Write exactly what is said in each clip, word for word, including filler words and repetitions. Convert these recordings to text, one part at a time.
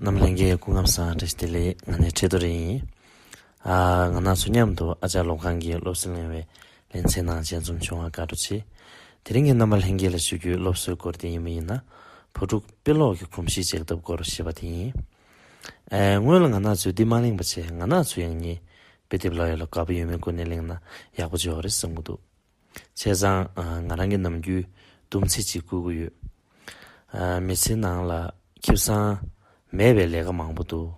རྣམ་ལྷན་རྒྱས་སྐུ་ཁམས་བཟང་། བཀྲ་ཤིས་བདེ་ལེགས། ང་ནི་ཁྲི་ཐོ་རི་ཡིན། ཨ། ང་རང་ཚོ་མཉམ་དུ་ཨ་ཅག་སློབ་ཁང་གི་སློབ་གསོ་གླེང་བའི་ལེ་ཚན་ནང་མཇལ་འཛོམས་བྱུང་བར་དགའ་སྤྲོ་ཆེ། དེ་རིང་གི་རྣམ་པ་ལྷན་རྒྱས་ལ་ཞུ་རྒྱུའི་སློབ་གསོའི་སྐོར་དེ་ཡིན་པ་ཡིན་ན། བུ་ཕྲུག་དཔེ་ཀློག་གི་གོམས་གཤིས་འཇགས་ཐབས་སྐོར་ཞེས་པ་དེ་ཡིན། ཨ། སྔོན་ལ་ང་རང་ཚོས་འདི་མ་གླེང་བ་བྱས། ང་རང་ཚོ་ཡང་སྔོན་དཔེ་དེབ་ཀློག་ཡ་ལ་དགའ་པོ་ཡོད་མེད་སྐོར་ནས་གླེང་ན་ཡག་པོ་ཅིག་ཡོད་རེད་བསམ་གྱི་འདུག་བྱས་ཙང་། ཨ། ང་རང་གིས་ནམ་རྒྱུན་སྡོམ་ཚིག་ཅིག་བསྐུར་གྱི་ཡོད། ཨ། མི་ཚེའི་ནང་ལ་ཁེ་བཟང་མེད་པའི་ལས་ཀ་མང་པོ་འདུག་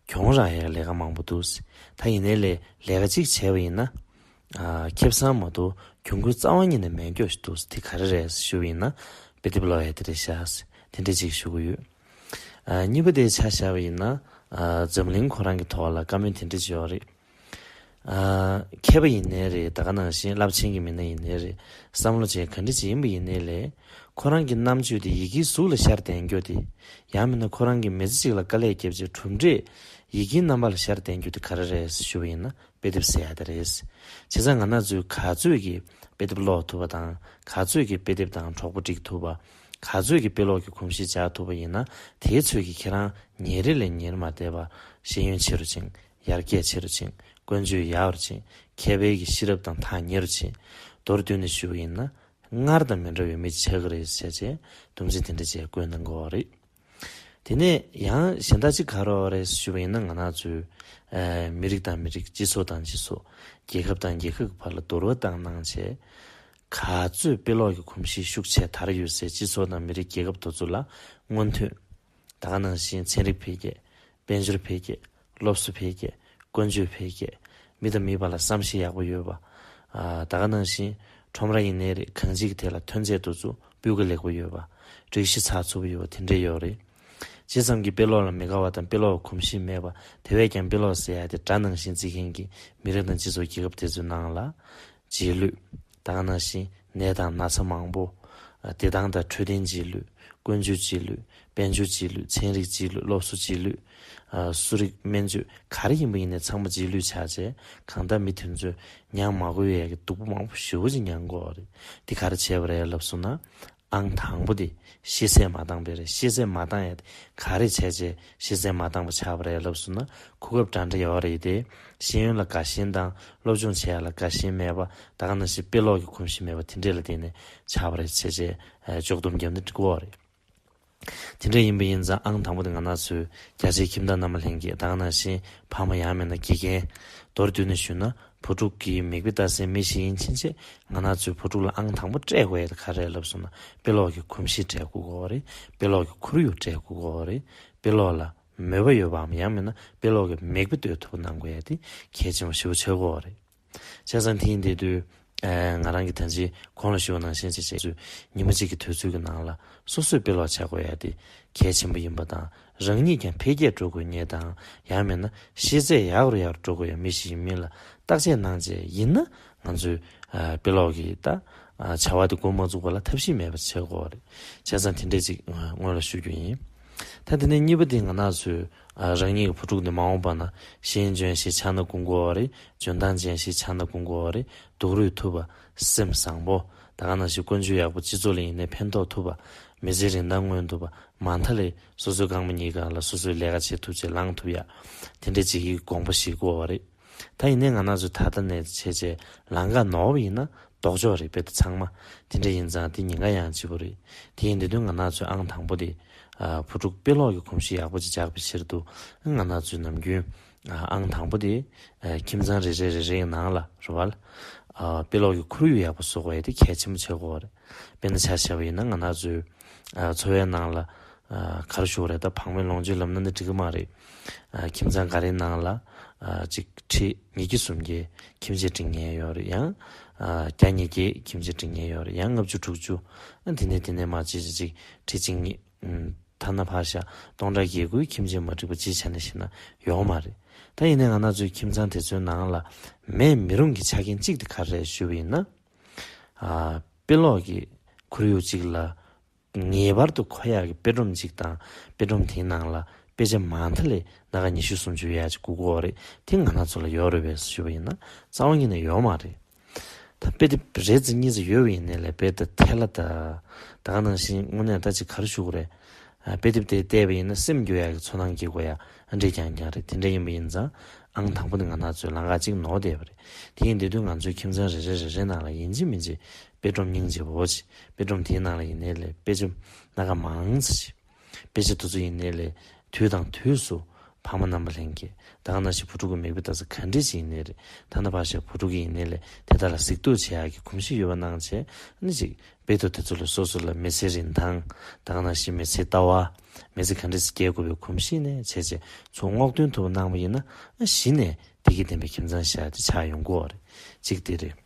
གྱོང་རག་ཡའི་ལས་ཀ་མང་པོ་འདུག་ད་ཡིན་ནའི་ལས་ལས་ཀ་གཅིག་བྱས་པ་ཡིན་ན། ཨ། ཁེ་བཟང་མ་གཏོགས་གྱོང་གུན་རྩ་བ་ཉིད་ནས་མེད་མཁན་ཞིག་འདུག་དེ་ག་རེ་རེད་ཞུ་བ་ཡིན་ན། དཔེ་དེབ་ཀློག་ཡ་དེ་རེད་ཤག་དེ་འདྲ་ཅིག་ཞུ་གི་ཡོད། ཨ། གཉིས་པ་དེ་ཆ་བཞག་པ་ཡིན་ན། ཨ། འཛམ་གླིང་ཁོ་རང་གི་ཐོག་ལ་བཀའ་མོལ་དེ་འདྲ་ཅིག་ཡོད་རེད། ཨ། མཁས་པ་ཡིན་ནའི་རེད། ད་ག་ནང་བཞིན་རླབས་ཆེན་གྱི་མི་སྣ་ཡིན་ནའི་རེད། བསམ་བློ་ཅན་ག་འདྲ་ཅིག་ཡིན་པ་ཡིན་ནའི་ལས། ཁོ་རང་གི་རྣམ་དཔྱོད་དེ་ཡི་གེའི་གཟུགས་ལ་ཤར་བསྡད་རྒྱུ་དེ། ཡང་མིན་ན་ཁོ་རང་གི་མི་ཚེ་གཅིག་ལ་དཀའ་ལས་བརྒྱབ་བྱས་གྲུབ་འབྲས་ཡི་གེའི་རྣམ་པ་ལ་ཤར་བསྡད་རྒྱུ་དེ་ག་རེ་རེད་ཞུ་བ་ཡིན་ན། དཔེ་དེབ་ཟེར་ཡ་དེ་རེད། བྱས་ཙང་ང་རང་ཚོས་ག་ཚོད་ཀྱིས་དཔེ་དེབ་ཀློག་ཐུབ་པ་དང་། ག་ཚོད་ཀྱིས་དཔེ་དེབ་དང་གྲོགས་པོ་སྒྲིག་ཐུབ་པ། ག་ཚོད་ཀྱིས་དཔེ་ཀློག་གི་གོམས་གཤིས་འཇགས་ཐུབ་པ་ཡིན་ན། དེའི་ཚོད་ཀྱིས་ཁྱེད་རང་ཉིན་རེ་ལས་ཉིན་རེ་མ་བསྡད་པར་ཤེས་ཡོན་ཆེ་རུ་ཕྱིན། ཡར་རྒྱས་ཆེ་རུ་ཕྱིན། ཀུན་སྤྱོད་ཡག་རུ་ཕྱིན། མཁས་པའི་གི་ཤེས་རབ་དང་ཐག་ཉེ་རུ་ཕྱིན། མདོར་བསྡུས་ནས་ཞུ་བ་ཡིན་ན། སྔར་དང་མི་འདྲ་བའི་མི་ཆགས་ཀྱི་རེད་ཟེར་བྱས་སྡོམ་ཚིག་དེ་འདྲ་བྱས་བཀོད་གནང་གི་ཡོད་རེད། དེ་ནས་ཡང་གཞན་དག་ཅིག་ག་རེ་ཡོད་རེད་ཞུ་བ་ཡིན་ན། ང་རང་ཚོའི། ཨ། མི་རིགས་དང་མི་རིགས། སྤྱི་ཚོགས་དང་སྤྱི་ཚོགས། རྒྱལ་ཁབ་དང་རྒྱལ་ཁབ་ཀྱི་བར་ལ་བསྡུར་བ་བཏང་གནང་བྱས། ག་ཚོད་དཔེ་ཀློག་གི་གོམས་གཤིས་ཤུགས་ཆེ་དར་ཡོད་སའི་སྤྱི་ཚོགས་དང་མི་རིགས། རྒྱལ་ཁབ་དེ་ཚོ་ལ་སྔོན་ཐོན། ད་ག་ནང་བཞིན་ཚན་རིག་འཕེལ་རྒྱས། དཔལ་འབྱོར་འཕེལ་རྒྱས། སློབ་གསོ་འཕེལ་རྒྱས། ཀུན་སྤྱོད་འཕེལ་རྒྱས། མི་དང་མིའི་བར་ལ་བསམ་ཤེས་ཡག་པོ་ཡོད་པ། ཨ། ད་ག་ནང་བཞིན་ཁྲོམ་ར་ཡིན་ནའི་རེད། གང་ཅིའི་ཐད་ལ་ཐོན་རྫས་དེ་ཚོ་སྤུས་ཀ་ལེགས་པོ་ཡོད་པ། སྒྲིག་གཞི་ཚགས་ཚུད་པོ་ཡོད་པ་དེ་འདྲས་ཡོད་རེད། ཇི་ཙམ་གྱིས་དཔེ་ཀློག་ལ་མི་དགའ་བ་དང་དཔེ་ཀློག་གོམས་གཤིས་མེད་པ། དེ་བས་ཀྱང་དཔེ་ཀློག་ཟེར་ཡ་དེ་དགྲ་ནང་བཞིན་བརྩི་མཁན་གྱི་མི་རིགས་དང་སྤྱི་ཚོགས། རྒྱལ་ཁབ་དེ་ཚོའི་ནང་ལ། རྗེས་ལུས། ད་ག་ནང་བཞིན་ནད་དང་ན་ཚ་མང་པོ། ཨ། བདེ་ཐང་དང་འཕྲོད་བསྟེན་རྗེས་ལུས། ཀུན་སྤྱོད་རྗེས་ལུས། དཔལ་འབྱོར་རྗེས་ལུས། ཚན་རིག་རྗེས་ལུས། སློབ་གསོ་རྗེས་ལུས། ཨ། གསོ་རིག། སྨན་བཅོས། ག་རེ་ཡིན་པ་ཡིན་ནའི་ཚང་མ་རྗེས་ལུས་ཆགས་བྱས། གང་ལྟར་མི་དེ་ཚོས་མྱང་མ་དགོས་ཡས་ཀྱི་སྡུག་པོ་མང་པོ་ཞེ་པོ་ཅིག་མྱང་དགོས་པ་རེད། དེ་ག་རེ་བྱས་པ་རེད་ལབ་སོང་ན། ཨང་དང་པོ་དེ་ཤེས་ཚད་མ་འདང་བ་རེད། ཤེས་ཚད་མ་འདང་ཡ་དེ་ག་རེ་བྱས་བྱས་ཤེས་ཚད་མ་འདང་བ་ཆགས་པ་རེད་ལབ་སོང་ན། གོ་སྐབས་འདྲ་འདྲ་ཡོད་རེད་དེ། ཤེས་ཡོན་ལ་དགའ་ཞེན་དང་སློབ་སྦྱོང་བྱེད་ཡ་ལ་དགའ་ཞེན་མེད་པ། ད་ག་ནང་བཞིན་དཔེ་ཀློག་གི་གོམས་གཤིས་མེད་པ་དེ་འདྲས་ལ་བརྟེན་ནས་ཆགས་པ་རེད་བྱས་བྱས། ཨ། ཅོག་སྡོམ་བརྒྱབ་ན་འགྲིག་གི་ཡོད་རེད། དེ་འདྲ་ཡིན་པ་ཡིན་ཙང་ཨང་དང་པོ་དེ་ང་རང་ཚོའི་རྒྱ་ཆེའི་ཁྱིམ་བདག་རྣམ་པ་ལྷན་རྒྱས། ད་ག་ནང་བཞིན་ཕ་མ་ཡང་མིན་ན་དགེ་རྒན། མདོར་བསྡུས་ནས་ཞུས་ན། བུ་ཕྲུག་གི་མིག་དཔེ་ལྟ་སའི་མི་ཞིག་ཡིན་ཕྱིན་ཆད། ང་རང་ཚོའི་བུ་ཕྲུག་ལ་ཨང་དང་པོ་སྤྲད་དགོས་ཡ་དེ་ག་རེ་རེད་ལབ་སོང་ན། དཔེ་ཀློག་གི་གོམས་གཤིས་སྤྲད་དགོས་ཀྱི་ཡོད་རེད། དཔེ་ཀློག་གི་ཁོར་ཡུག་སྤྲད་དགོས་ཀྱི་ཡོད་རེད། དཔེ་ཀློག་ལ་མོས་པ་ཡོད་པའམ། ཡང་མིན་ན་དཔེ་ཀློག་གི་མིག་དཔེ་ལྟོས་ཐུབ་པ་གནང་དགོས་ཡ་དེ་གལ་ཆེན་པོ་ཞེ་པོ་ཆགས་ཀྱི་ཡོད་རེད། བྱས་ཙང་དེ་ཡིན་དུས། ཨ། ང་རང་གིས་ད་ཅི་གོང་ལ་ཞུས་པ་ནང་བཞིན་བྱས་བྱས། ཉིན་མོ་གཅིག་གི་དུས་ཚོད་ཀྱི་ནང་ལ་སོ་སོས་དཔེ་ཀློག་བྱ་དགོས་ཡ་དེ་གལ་ཆེན་པོ་ཡིན་པ་དང་། རང་ཉིད་ཀྱང་འཕེལ་རྒྱས་འགྲོ་དགོས་མཁན་དང་། ཡང་མིན་ན་ཤེས་ཚད་ཡག་རུ་ཡག་རུ་འགྲོ་དགོས་ཡ་མི་ཞིག་ཡིན་མིན་ལ་བརྟག་དཔྱད་གནང་བྱས། ཡིན་ན་ང་ཚོས། ཨ། དཔེ་ཀློག་གི་ད། ཨ། བྱ་བ་དེ་འགོ་མ་བཙུགས་པ་ལ་ཐབས་ཤེས་མེད་པ་བྱེད་དགོས་རེད། བྱས་ཙང་དེ་འདྲས་ཅིག་སྔོན་ལ་ཞུ་རྒྱུ་ཡིན། ད་དེ་ནས་གཉིས་པ་དེ་ང་རང་ཚོའི། ཨ། རང་ཉིད་ཀྱི་བུ་ཕྲུག་འདི་མ་འོངས་པ་ན་ཤེས་ཡོན་ཅན་ཞིག་ཆགས་ན་དགོངས་ཀྱི་ཡོད་རེད། འཇོན་ཐང་ཅན་ཞིག་ཆགས་ན་དགོངས་ཀྱི་ཡོད་རེད། སྡུག་རུས་ཐུབ་པ། སེམས་བཟང་པོ། ད་ག་ནང་བཞིན་ཀུན་སྤྱོད་ཡག་པོ། སྤྱི་ཚོགས་ལ་ཡིན་ནའི་ཕན་ཐོགས་ཐུབ་པ། མི་ཚེའི་རིན་ཐང་མངོན་ཐུབ་པ། མ་མཐའ་ལ་སོ་སོའི་རྐང་པ་གཉིས་ཀ་ལ་སོ་སོའི་ལས་ཀ་བྱེད་ཐུབ་བྱས་ལངས་ཐུབ་ཡ། དེ་འདྲས་ཅིག་གི་དགོངས་པ་བཞེས་ཀྱི་ཡོད་རེད། ད་ཡིན་ནའི་ང་རང་ཚོས་ད་ལྟ་ནས་བྱས་བྱས་ལམ་ཁ་ནོར་བ་ཡིན་ན་ལྡོག་ཕྱོགས་རེད། དཔེ་དེ་ཚང་མ་དེ་འདྲ་ཡིན་ཙང་དེ་ཉེན་ཁ་ཡང་ལྗིད་པོ་རེད། དེ་ཡིན་དུས་ང་རང་ཚོས་ཨང་དང་པོ་དེ། ཨ། བུ་ཕྲུག་དཔེ་ཀློག་གི་གོམས་གཤིས་ཡག་པོ་ཅིག་འཇགས་པའི་ཕྱིར་དུ། ང་རང་ཚོས་ནམ་རྒྱུན། ཨ། ཨང་དང་པོ་དེ། ཨ། ཁྱིམ་ཚང་རེ་རེ་རེ་རེའི་ནང་ལ་རེད་པ། ཨ། དཔེ་ཀློག་གི་ཁོར་ཡུག་ཡག་པོ་བཟོ་དགོས་ཡ་དེ་གལ་ཆེན་པོ་ཆགས་ཀྱི་ཡོད་རེད། དཔེར་ན་ཆ་བཞག་པ་ཡིན་ན་ང་རང་ཚོའི། ཨ། འཚོ་བའི་ནང་ལ། ཨ། ག་རེ་ཞུ་དགོས་རེད། ད་ཕངས་མེད་ལོངས་སྤྱོད་ལབ་ན་ནི་འགྲིག་གི་མ་རེད། ཨ། ཁྱིམ་ཚང་ག་རེའི་ནང་ལ། ཨ། ཅིག་ཁྲི་ཉིས་བརྒྱ་སུམ་བརྒྱའི་ཁྱིམ་ཆས་སྒྲིག་མཁན་ཡོད་རེད། ཡང་། ཨ། བརྒྱ་ཉིས་བརྒྱའི་ཁྱིམ་ཆས་སྒྲིག་མཁན་ཡོད་རེད། ཡང་ལྔ་བཅུ་དྲུག་ཅུ། ཨ། དེ་ནས་དེ་ནས་མར་ཅིག་ཅིག་ཅིག་ཁྲི་གཅིག་གཉིས། ཨུམ། ཐ་ན་ཕར་བཞག་སྟོང་ཕྲག་བརྒྱད་དགུའི་ཁྱིམ་ཆས་མ་འགྲིག་པ་སྤྱིའི་ཆ་ནས་བཤད་ན་ཡོད་མ་རེད། ད་ཡིན་ནའི་ང་རང་ཚོའི་ཁྱིམ་ཚང་དེ་ཚོའི་ནང་ལ་མེད་མི་རུང་གི་ཆ་རྐྱེན་གཅིག་དེ་ག་རེ་རེད་ཞུས་པ་ཡིན་ན། ཨ། དཔེ་ཀློག་གི་ཁོར་ཡུག་ཅིག་ལ་ངེས་པར་དུ་མཁོ་ཡག་གི་དཔེ་སྒྲོམ་གཅིག་དང་། དཔེ་སྒྲོམ་དེའི་ནང་ལ་དཔེ་ཆ་མ་མཐའ་ལས་སྣ་ཁ་ཉི་ཤུ་སུམ་ཅུ་ཡར་ཅིག་བསྒུག་དགོས་རེད། དེ་ང་རང་ཚོ་ལ་ཡོད་རེད་པས་ཞུས་པ་ཡིན་ན་རྩ་བ་ཉིད་ནས་ཡོད་མ་རེད། ད་དཔེ་དེབ་རེ་ཙམ་གཉིས་ཙམ་ཡོད་པ་ཡིན་ནའི་ལས་དཔེ་དེབ་ཐལ་ལ་ད། ད་ག་ནང་བཞིན་དངོས་གནས་ད་ཅིག་ག་རེ་ཞུ་དགོས་རེད། དཔེ་དེབ་དེ་བལྟས་པ་ཡིན་ན་སེམས་འགྱུར་ཡག་གི་ཚོར་སྣང་སྐྱེ་དགོས་ཡ་འདྲ་རྐྱང་རྐྱང་རེད། དེ་འདྲ་ཡིན་པ་ཡིན་ཙང་ཨང་དང་པོ་དེ་ང་རང་ཚོའི་ལམ་ཁ་གཅིག་ནོར་བསྡད་པ་རེད། དེ་ཡིན་དུས་དུས་ང་ཚོའི་ཁྱིམ་ཚང་རེ་རེ་རེ་རེ་ནང་ལ་ཡིན་གཅིག་མིན་གཅིག་དཔེ་སྒྲོམ་སྙིང་རྗེ་པོ་ཅིག་དཔེ་སྒྲོམ་དེའི་ནང་ལ་ཡིན་ནའི་ལས་དཔེ་ཆ་སྣ་ཁ་མང་ཙམ་ཅིག་དཔེ་ཆ་དེ་ཚོ་ཡིན་ནའི་ལས་དུས་དང་དུས་སུ་ཕ་མ་རྣམ་པ་ལྷན་རྒྱས། ད་ག་ནང་བཞིན་བུ་ཕྲུག་གི་མིག་དཔེ་ལྟ་ས་ག་འདྲས་ཅིག་ཡིན་ནའི་རེད། ད་ནི་ཕར་བཞག་བུ་ཕྲུག་གི་ཡིན་ནའི་ལས་དེ་དག་ལ་གཟིགས་རྟོག་བྱེད་ཡག་གི་གོམས་གཤིས་ཡོད་པ་གནང་བྱས། ཨ་ནི་ཅིག་དཔེ་དེབ་དེ་ཚོ་ལ་སོ་སོ་ལ་མི་ཚེའི་རིན་ཐང་། ད་ག་ནང་བཞིན་མི་ཚེའི་ལྟ་བ། མི་ཚེ་ག་འདྲས་སེ་སྐྱེལ་དགོས་པའི་གོམས་གཤིས་ནས་བྱས་བྱས་ཚུར་སྔོག་འདོན་ཐུབ་པ་གནང་བ་ཡིན་ན། ཨ་གཞི་ནས་བདེ་སྐྱིད་ལྡན་པའི་ཁྱིམ་ཚང་ཞིག་དེ་ཆགས་ཡོང་གི་ཡོད་རེད། གཅིག་དེ་རེད།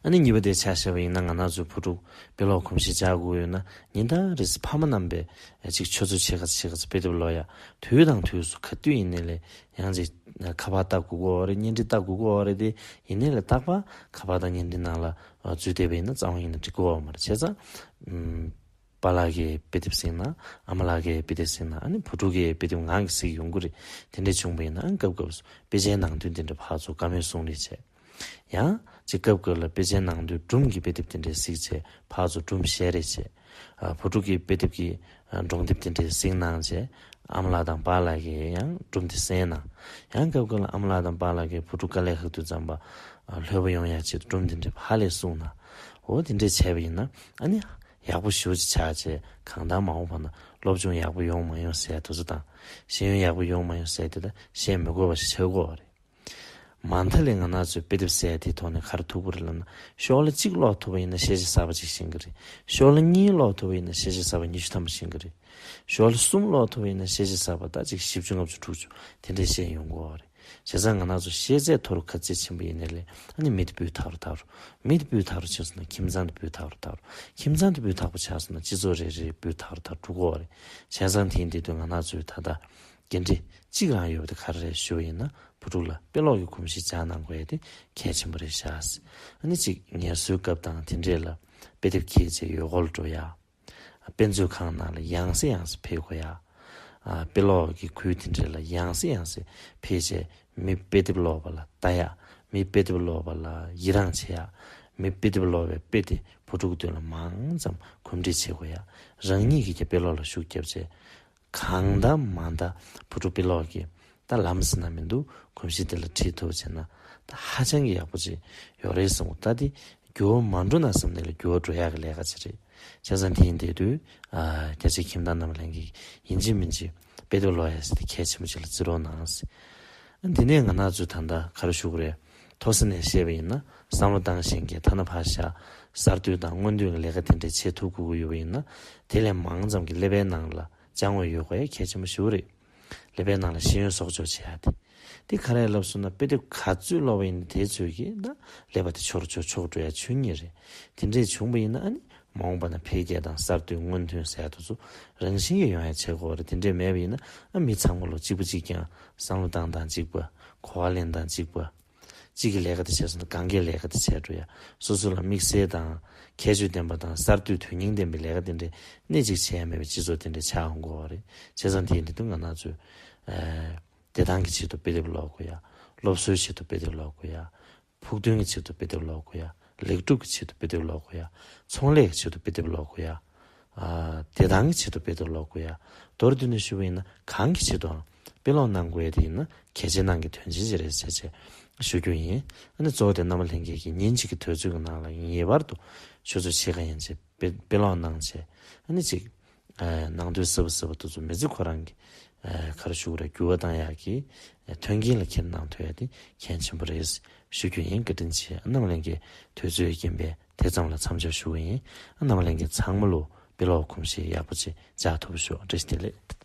ཨ་ནི་གཉིས་པ་དེ་ཆ་བཞག་པ་ཡིན་ན། ང་རང་ཚོའི་བུ་ཕྲུག་དཔེ་ཀློག་གོམས་གཤིས་འཇགས་དགོས་ཡོད་ན། ཉིན་ལྟར་རེས་ཕ་མ་རྣམ་པས་ཅིག་ཆུ་ཚོད་ཕྱེད་ཀ་ཕྱེད་ཀ་ཙམ་དཔེ་དེབ་ཀློག་ཡ། དུས་དང་དུས་སུ་ག་དུས་ཡིན་ནའི་ལས་ཡང་ཅིག་ཁ་པར་ལྟ་དགོས་ཀྱི་ཡོད་རེད། བརྙན་འཕྲིན་ལྟ་དགོས་ཀྱི་ཡོད་རེད། དེ་ཡིན་ནའི་ལས་རྟག་པར་ཁ་པར་དང་བརྙན་འཕྲིན་ནང་ལ་འཛུལ་བསྡད་པ་ཡིན་ན་རྩ་བ་ཉིད་ནས་འགྲིག་གི་ཡོད་མ་རེད། བྱས་ཙང་ཨམ། པཱ་ལགས་ཀྱིས་དཔེ་དེབ་གཟིགས་ན། ཨ་མ་ལགས་ཀྱིས་དཔེ་དེབ་གཟིགས་ན། ཨ་ནི་བུ་ཕྲུག་གིས་དཔེ་དེབ་ངང་གིས་གཟིགས་ཡོང་གི་རེད། དེ་འདྲ་བྱུང་བ་ཡིན་ན། ཨ་ནི་སྐབས་སྐབས་སུ་དཔེ་ཆའི་ནང་དོན་དེ་འདྲ་ཕར་ཚུར་བཀའ་མོལ་གསུང་རེས་བྱས། ཡང་ཅིག་སྐབས་སྐབས་ལ་དཔེ་ཆའི་ནང་དོན་སྒྲུང་གི་དཔེ་དེབ་དེ་འདྲ་གཟིགས་བྱས། ཕར་ཚུར་སྒྲུང་བཤད་རེས་བྱས། ཨ། བུ་ཕྲུག་གིས་དཔེ་དེབ་ཀྱི་ཨ་སྒྲུང་དེབ་དེ་འདྲ་གཟིགས་གནང་བྱས། ཨ་མ་ལགས་དང་པཱ་ལགས་ཀྱིས་ཡང་སྒྲུང་དེ་གསན་གནང་། ཡང་སྐབས་སྐབས་ལ་ཨ་མ་ལགས་དང་པཱ་ལགས་ཀྱིས་བུ་ཕྲུག་དཀའ་ལས་ཁག་དུས་ཙམ་པ་ཨ་ལྷོད་པོ་ཡོང་ཡ་ཆེད་དུ་སྒྲུང་དེ་འདྲ་ཕར་ལ་གསུངས་གནང་། འོ་དེ་འདྲ་བྱས་པ་ཡིན་ན། ཨ་ནི་ཡག་པོ་ཞེ་པོ་ཅིག་ཆགས་བྱས། གང་ལྟར་མ་འོངས་པ་ན་སློབ་སྦྱོང་ཡག་པོ་ཡོང་མ་ཡོང་ཟེར་དེ་ཚོ་དང་། ཤེས་ཡོན་ཡག་པོ་ཡོང་མ་ཡོང་ཟེར་དེ་ད་བཤད་མི་དགོས་པ་ཞིག་ཆགས་ཀྱི་ཡོད་རེད། མ་མཐའ་ལ་ང་རང་ཚོས་དཔེ་དེབ་ཟེར་ཡ་དེའི་ཐོག་ནས་ག་རེ་ཐུག་གི་རེད་ལབ་ན། ཤོག་ལྷེ་གཅིག་ཀློག་ཐུབ་པ་ཡིན་ན་ཤེས་བྱ་གསར་པ་གཅིག་ཤེས་ཀྱི་རེད། ཤོག་ལྷེ་གཉིས་ཀློག་ཐུབ་པ་ཡིན་ན་ཤེས་བྱ་གསར་པ་ཉི་ཤུ་ཐམ་པ་ཤེས་ཀྱི་རེད། ཤོག་ལྷེ་གསུམ་ཀློག་ཐུབ་པ་ཡིན་ན་ཤེས་བྱ་གསར་པ་ད་ཅིག་བཞི་བཅུ་ལྔ་བཅུ་དྲུག་ཅུ་དེ་འདྲས་ཤེས་ཡོང་གི་ཡོད་རེད། བྱས་ཙང་ང་རང་ཚོ་ཤེས་ཚད་མཐོ་རུ་ག་ཚད་ཕྱིན་པ་ཡིན་ནའི་ལས། ཨ་ནི་མི་དེ་སྤུས་དག་རུ་དག་རུ། མི་དེ་སྤུས་དག་རུ་ཕྱིན་སོང་ན་ཁྱིམ་ཚང་དེ་སྤུས་དག་རུ་དག་རུ། ཁྱིམ་ཚང་དེ་སྤུས་དག་པོ་ཆགས་སོང་ན་སྤྱི་ཚོགས་རེ་རེ་སྤུས་དག་རུ་དག་རུ་འགྲོ་གི་ཡོད་རེད། བྱས་ཙང་དེ་ཡིན་དུས་ང་རང་ཚོས་ད་ལྟ་འགན་འཁྲི་གཅིག་རང་ཡོད་པ་དེ་ག་རེ་རེད་ཞུ་བ་ཡིན་ན། བུ་ཕྲུག་ལ་དཔེ་ཀློག་གི་གོམས་གཤིས་འཇགས་གནང་དགོས་ཡ་དེ་གལ་ཆེན་པོ་རེད་ཤག་ཨ་ནི་གཅིག་ངལ་གསོའི་སྐབས་དང་དེ་འདྲས་ལ་དཔེ་དེབ་འཁྱེར་བྱས་ཡུལ་སྐོར་འགྲོ་ཡ། དཔེ་མཛོད་ཁང་ནང་ལ་ཡང་སེ་ཡང་སེ་ཕེབས་དགོས་ཡ། ཨ། དཔེ་ཀློག་གི་ཁུལ་དེ་འདྲས་ལ་ཡང་སེ་ཡང་སེ་ཕེབས་བྱས། མི་དཔེ་དེབ་ཀློག་པ་ལ་ལྟ་ཡ། མི་དཔེ་དེབ་ཀློག་པ་ལ་ཡི་རངས་བྱེད་ཡ། མི་དཔེ་དེབ་ཀློག་པའི་དཔེ་དེ་བུ་ཕྲུག་མདུན་ལ་མང་ཙམ་གོམས་འདྲིས་བྱེད་དགོས་ཡ། རང་ཉིད་ཀྱིས་ཀྱང་དཔེ་ཀློག་ལ་ཤུགས་བརྒྱབ་བྱས། གང་ལྟར་མ་ལྟར་བུ་ཕྲུག་དཔེ་ཀློག་གི་ད་ལམ་ཟེར་ན་མི་འདུག་གོམས་གཤིས་དེ་ལ་ཁྲིད་ཐུབ་བྱས་ན་ད་ཧ་ཅང་གི་ཡག་པོ་ཅིག་ཡོད་རེད་བསམ་གི། ད་དེ་འགྱུར་བ་མ་འགྲོ་ན་བསམ་ནས་ལ་འགྱུར་བ་འགྲོ་ཡག་གི་ལས་ཀ་ཅིག་རེད། བྱས་ཙང་དེ་ཡིན་དེ་དུས། ཨ། རྒྱ་ཆེའི་ཁྱིམ་བདག་རྣམས་ལྷན་རྒྱས་ཡིན་གཅིག་མིན་གཅིག་དཔེ་དེབ་ཀློག་ཡ་ཟེར་དེ་གལ་ཆེན་པོ་ཅིག་ལ་བརྩི་རོགས་གནང་ཟེར། དེ་ནས་ང་རང་ཚོས་ད་ལྟ་ག་རེ་ཞུ་དགོས་རེད། མཐོ་ས་ནས་བཤད་པ་ཡིན་ན། བསམ་བློ་བཏང་བཞིན་གྱི་ཐ་ན་ཕར་བཞག་གསར་གཏོད་དང་སྔོན་ཐོན་གྱི་ལས་ཀ་དེ་འདྲ་བྱེད་ཐུབ་དགོས་ཀྱི་ཡོད་པ་ཡིན་ན། དེ་ལས་མང་ཙམ་གྱི་ཀླད་པའི་ནང་ལ་སྦྱང་བ་ཡོད་དགོས་ཡ་གལ་ཆེན་པོ་ཞིག་རེད། ཀླད་པའི་ནང་ལ་ཤེས་ཡོན་གསོག་འཇོག་བྱེད་ཡ་དེ། དེ་ག་རེ་ལབ་སོང་ན། དཔེ་དེབ་ག་ཚོད་ཀློག་པ་ཡིན་ན་དེ་ཚོད་ཀྱིས་ད་ཀླད་པ་དེ་འཆོར་འཆོར་འཆོར་འགྲོ་ཡ་ཆོས་ཉིད་རེད། དེ་འདྲས་བྱུང་བ་ཡིན་ན། ཨ་ནི་མ་འོངས་པ་ན་འཕེལ་རྒྱས་དང་གསར་གཏོད་སྔོན་ཐོན་ཟེར་ཡ་དེ་ཚོ་རང་བཞིན་གྱིས་ཡོང་ཡ་བྱེད་དགོས་རེད། དེ་འདྲས་མེད་པ་ཡིན་ན། ཨ། མི་ཚང་མ་ལོ་གཅིག་པ་གཅིག་རྐྱང་བསམ་བློ་བཏང་སྟངས་གཅིག་པ། གོ་བ་ལེན་སྟངས་གཅིག་པ། གཅིག་གི་ལས་ཀ་དེ་བྱས་སོང་ན་གང་གའི་ལས་ཀ་དེ་བྱས་འགྲོ་ཡ། སོ་སོ་ལ་དམིགས་བསལ་དང་ཁྱད་ཆོས་ལྡན་པ་དང་གསར་གཏོད་དོན་སྙིང་ལྡན་པའི་ལས་ཀ་དེ་འདྲས་སྣེ་གཅིག་བྱས་ཡ་མེད་པའི་སྤྱི་ཚོགས་དེ་འདྲས་ཆགས་འོང་གི་ཡོད་རེད། བྱས་ཙང་དེ་ཡིན་དུས་ང་རང་ཚོས། ཨ། བདེ་ཐང་གི་ཆེད་དུ་དཔེ་དེབ་ཀློག་དགོས་ཡ། སློབ་གསོའི་ཆེད་དུ་དཔེ་དེབ་ཀློག་དགོས་ཡ། ཕུགས་འདུན་གྱི་ཆེད་དུ་དཔེ་དེབ་ཀློག་དགོས་ཡ། ལེགས་གྲུབ་ཀྱི་ཆེད་དུ་དཔེ་དེབ་ཀློག་དགོས་ཡ། ཚོང་ལས་ཀྱི་ཆེད་དུ་དཔེ་དེབ་ཀློག་དགོས་ཡ། ཨ། བདེ་ཐང་གི་ཆེད་དུ་དཔེ་དེབ་ཀློག་དགོས་ཡ། མདོར་བསྡུས་ནས་ཞུ་བ་ཡིན་ན། གང་གི་ཆེད་དུའང་དཔེ་ཀློག་གནང་དགོས་ཡ་དེ་ཡིན་ན་གལ་ཆེན་ནང་གི་དོན་ཆེན་ཅིག་རེད་ཟེར་བྱས་ཞུ་རྒྱུ་ཡིན། ཨ་ནི་གཙོ་བོ་དེ་རྣམ་པ་ལྷན་རྒྱས་ཀྱིས་ཉིན་གཅིག་གི་དུས་ཚོད་ཀྱི་ནང་ལ་ངེས་པར་དུ་ཆུ་ཚོད་ཕྱེད་ཀ་ཡན་ཆད་དཔེ་དཔེ་ཀློག་གནང་བྱས། ཨ་ནི་ཅིག་ཨ། ནང་དོན་གསལ་པོ་གསལ་པོ་དེ་ཚོ་མི་ཚེ་ཁོ་རང་གི། ཨ། ག་རེ་ཞུ་དགོས་རེད། འགྱུར་བ་བཏང་ཡག་གི། ཨ། མཐུན་རྐྱེན་ལ་འཁྱེར་གནང་ཐུབ་ཡ་དེ་གལ་ཆེན་པོ་རེད་ཞུ་རྒྱུ་ཡིན། བཀའ་དྲིན་ཆེ། རྣམ་པ་ལྷན་རྒྱས་དུས་ཚོད་རྐྱེན་པས་དེ་ཙམ་ལ་མཚམས་འཇོག་ཞུ་གི་ཡིན། རྣམ་པ་ལྷན་རྒྱས་ཚང་མ་ལོ་དཔེ་ཀློག་གོམས་གཤིས་ཡག་པོ་ཅིག་འཇགས་ཐུབ་པ་ཤོག། བཀྲ་ཤིས་བདེ་ལེགས།